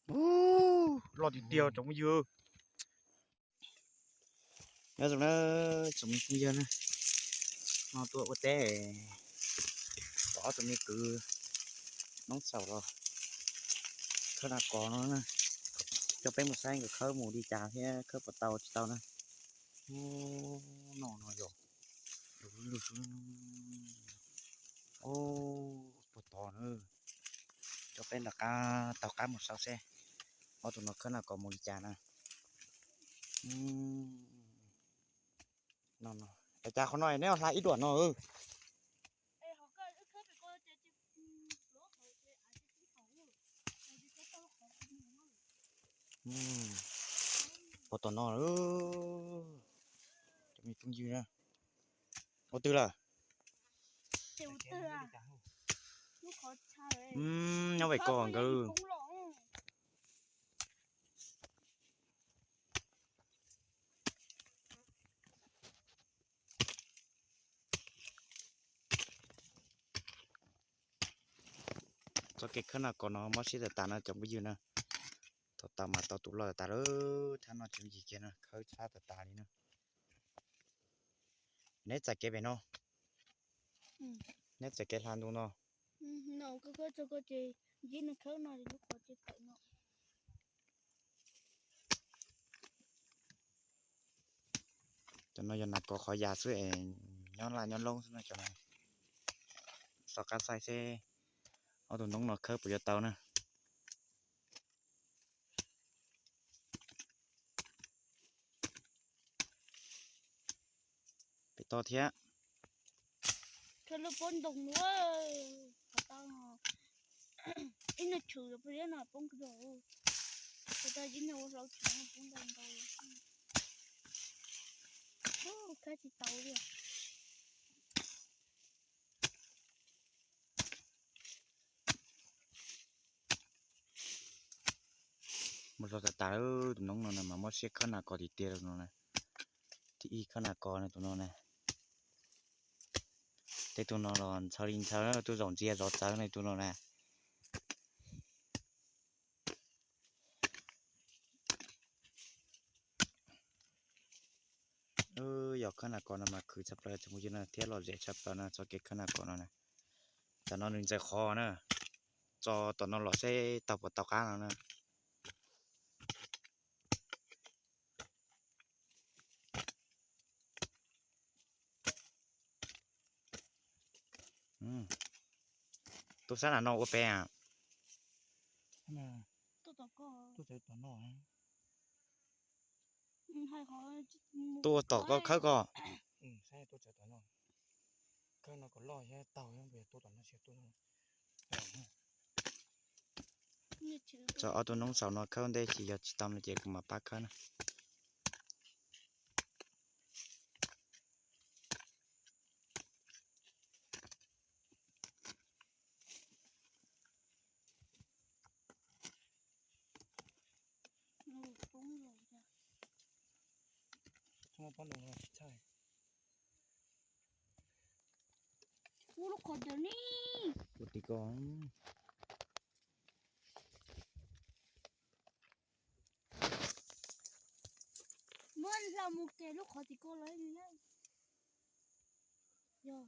Ub, loj tiag tiag tsoom phooj ywg. Nyob zoo na tsoom phooj ywg na, no tuaj ua teb, pom ob tug me kwv Noob Xaus los khawb nas kos no na, coj peb mus saib nkawd khawb mus li cas thiab khawb puas tau tsis tau na. Ub, no no yog, ub, puag tod na, coj peb nram qab taug qab mus saib seb ob tug no khawb nas kos mus li cas na. No no, es cas qhov no neb hla ib duam no? Puag tom no, cov me phooj ywg na, ua twg lawm? Nyob pem ko nkawd. Txoj kev khawb nas kos no mob siab tas tas no cov phooj ywg na. Thaum tas mas tau tus loj tas tas lawm, thab no cov yim kiag no khawb tshab tas tas li na. Neb txais kev pem no, neb txais kev hla ntu no. Cov no yog nas kos qhov yas xwb es nyob laj nyob loob xwb no cov no. Xauj qab xaib seb ob tug noob no khawb puas yuav tau na. Pem toj thiab. Ib no tshwm peb no poob kawg, ib no ua hlau tshwm poob ntau ntau, khawb tsis tau li. Mus zog tas tas lawm, tus noob no na mas mob siab khawb nas kos tiag tiag no na. Thib ib khawb nas kos na tus no na. Tej tus no los ntshaw li ntshaw, tuaj zaum ntsia zov txawv na tus no na. Yog khawb nas kos no mas khwv tshaj plaws tsoom phooj ywg na, thiab lom zem tshaj plaws no txoj kev khawb nas kos no na. Tam no nws ntxaws qhov na, tso tom no los seb tau puas tau qab no na. Tuaj sab nram no ua pem. Tuaj ua tom koj khawb koj. Tso ob tug noob xaus no khawb ntej, tsis yog tsis tau no ces kuv mam pab khawb na. Ua lub qhov ntawd ni. Ua tim ko. Muab hla mus ke lub qhov tim ko lawm. Yog.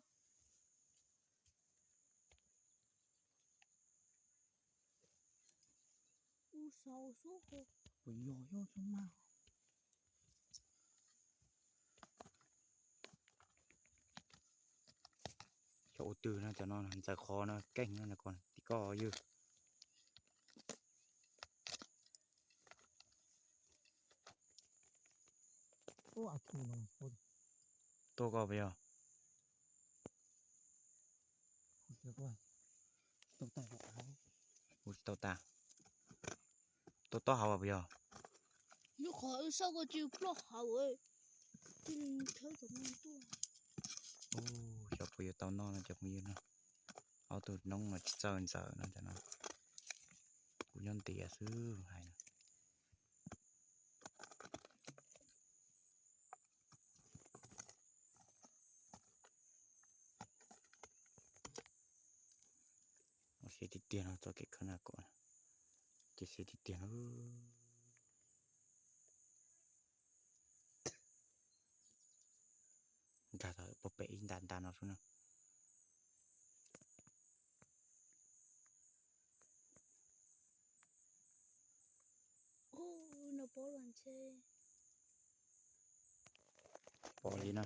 Puas yog yog tso mas. Cov ua twg no cov no ntxaws qhov no keej no ko tim koj ywg. Tuaj koj puas yog? Tsis tau tas. Tuaj tob hauv puas yog? Lub qhov wb xauj ko tsis ploj hauv. Xyov puas yuav tau noj no cov phooj ywg no. Ob tug noob no tsis txawj ntxaws no, kuv nyob ntiav xwb hais no. Ua siab tiag tiag no txoj kev khawb nas kos. Ces siab tiag tiag na. Nkag tau pem ib nta nta no xwb na. Pom li na,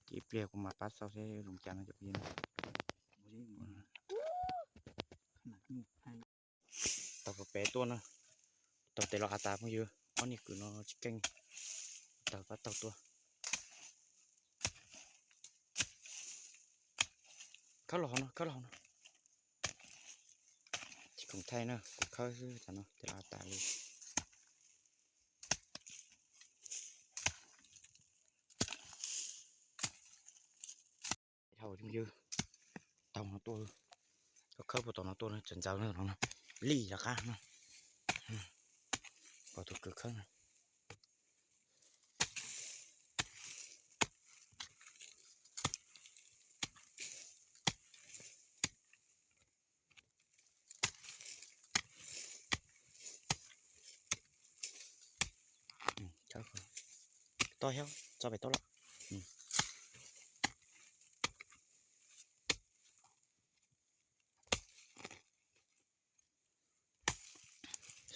ces ib pliag kuv mam pab xauj seb zoo cas no cov phooj ywg na. Tau pem tuaj na, tau tes los av tas phooj ywg, ob niag kwv no tsis keej, tau pab tau tuaj. Khawb los hauv no, khawb los hauv no. Tsis khoom thaij na, kuv khawb xwb, tam no tes los av tas li. Dhau phooj ywg, tau no tuaj, khawb puag tom no tuaj na, txawm ntxaws no, li rov qab no, pom tus kwv khawb no. Toj thiab, tso pem toj los.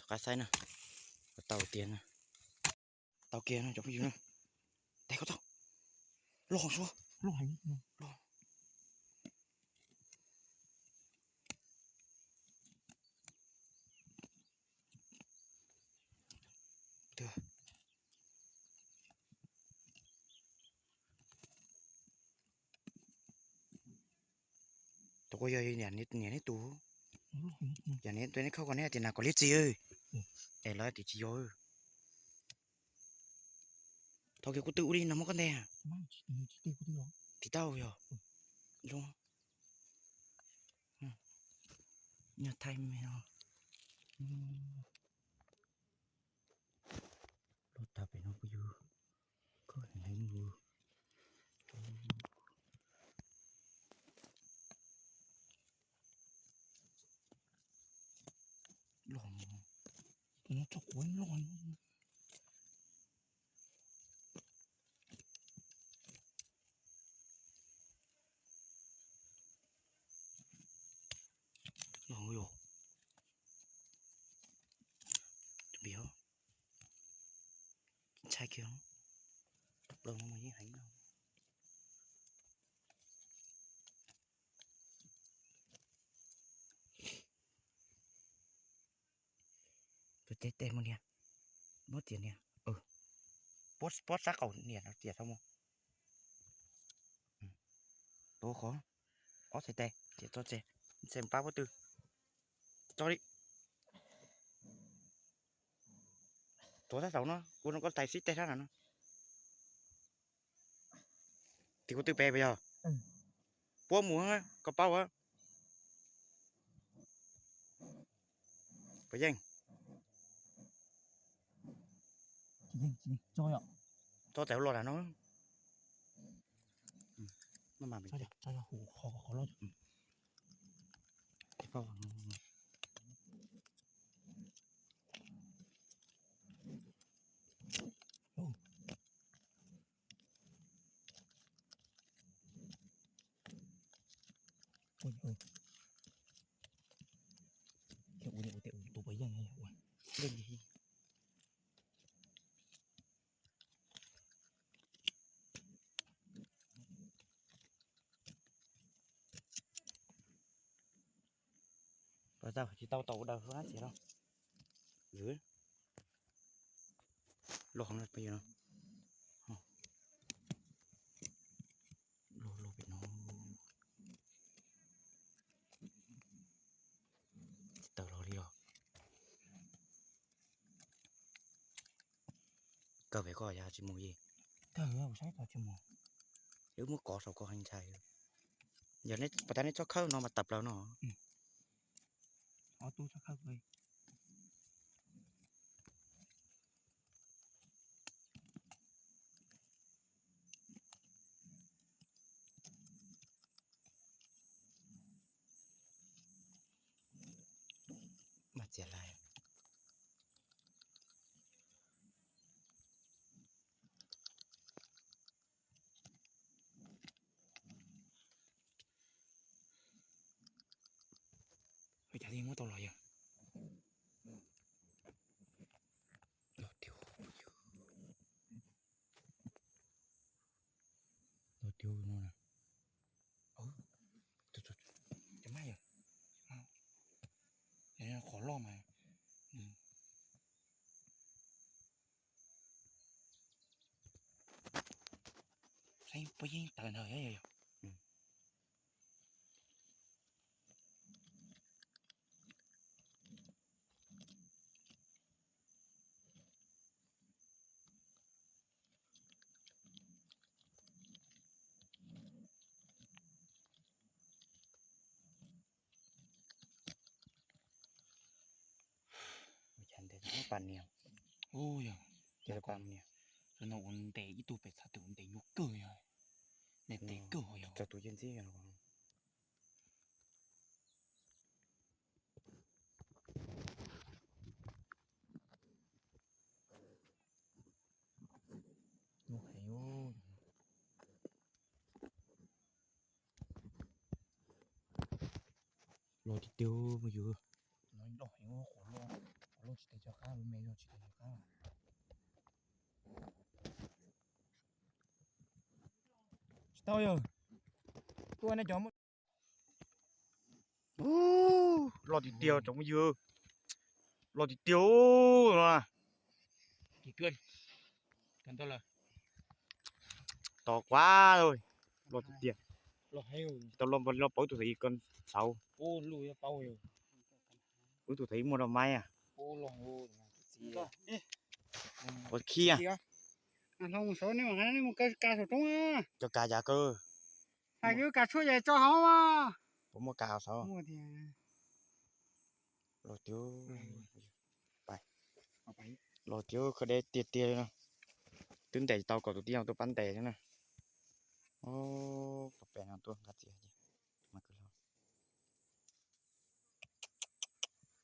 Qab saib na, tau tiag na. Tau kiag no cov phooj ywg na. Tes koj tau. Loj suab. Loj heev. Loj. Tus kuj yog niam neb tus, yog neb tus neb khawb ko neb hais tias nas kom liab txi, es lawv hais tias tsis yog. Thov kiag kuv twb ua li no muab koj ntes. Tiv tau yog zoo. Nyob thaij me no. Luaj tag pem no phooj ywg, khawb heev heev. Loj, tus no tso quav loj. Loj yog, tus npias ntshai kiag, tus plaws no mas yeej heev no. Tus teb tes mus niam, muab tias niam, pob sab qaum niam tias tau mus. Tuav qhov ob txhais tes ces tso tseg, txhais pab pob tw, tso li. Tuav sab saud no, ua no koj tais sib teg sab na no. Tim kuv twb pem puas yog? Puab mus koj paub a. Puas yeej? Tso tes los lam no. Tsis tau tau daws hab tias no. Los no peb no. Los los pem no. Tsis tawm los li os. Kawg pem koj yog tsis mus yis. Kawg saib koj tsis mus. Wb muab kov saum koj heev ntshai. Yog neb pas tas neb txhob khawb no mas tawm plaws no. Ob tug txhob khawb. Mas txias lais. Li muab tau los yog. Los tiag, los tiag no na. Cov mas yog qhov loj mas. Saib puas yeej tawm ntawd yog. Ua cas ntes tau pam niag. Ub yog, ces pam niag. Tus no ua ntes ib tug pem txhab tus ntes nyuaj kawg yog. Ntes ntes kawg yog. Txog tus cia ntxib. Nyuaj heev. Los tiag tiag mus yus. Loj heev, qhov loj, qhov loj tsis tes cov qab, lub me loj tsis tes cov qab. Tsis tau yog. Tua nej cov. Loj tiag tiag tsoom phooj ywg, loj tiag tiag no. Tos quá rồi, loj tiag tiag. Tsis tau loj npaum li no, pauv tus thaum ub ko xauv. Ub tus thaum ub muaj rau maib a. Ua khib a. Cov kav cas kawg. Hais kawg kav tshuaj ces tso hauv. Puas muaj kav hauv saud? Los tiag, los tiag, khaub deb tiag tiag li no. Twb ntes tau kom tus tib zoo tuaj pab ntes xwb na. Pog pem no tuaj nqa txiav.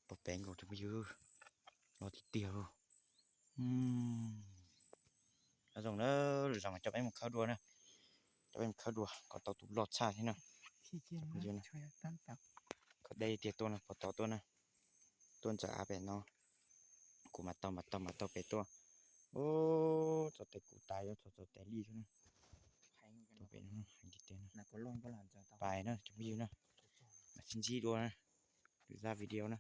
Pog pem nkaus tsoom phooj ywg, los tiag tiag lauj. Nyob zoo na, lwm zaus mas coj peb mus khawb dua na. Coj peb mus khawb dua kom tau tus loj tshaj thiab na. Khaub deb tiag tuaj na, pog tod tuaj na. Tuaj ntxawm av pem no. Kuv mas taug mas taug mas taug pem tuaj. Ub, txog tes kuv tas, yuav txog txog tes lij xwb na. Tuaj pem no heev tiag tiag na. Pais na tsoom phooj ywg na. Mam sib ntsib dua na. Lwm zaj video na.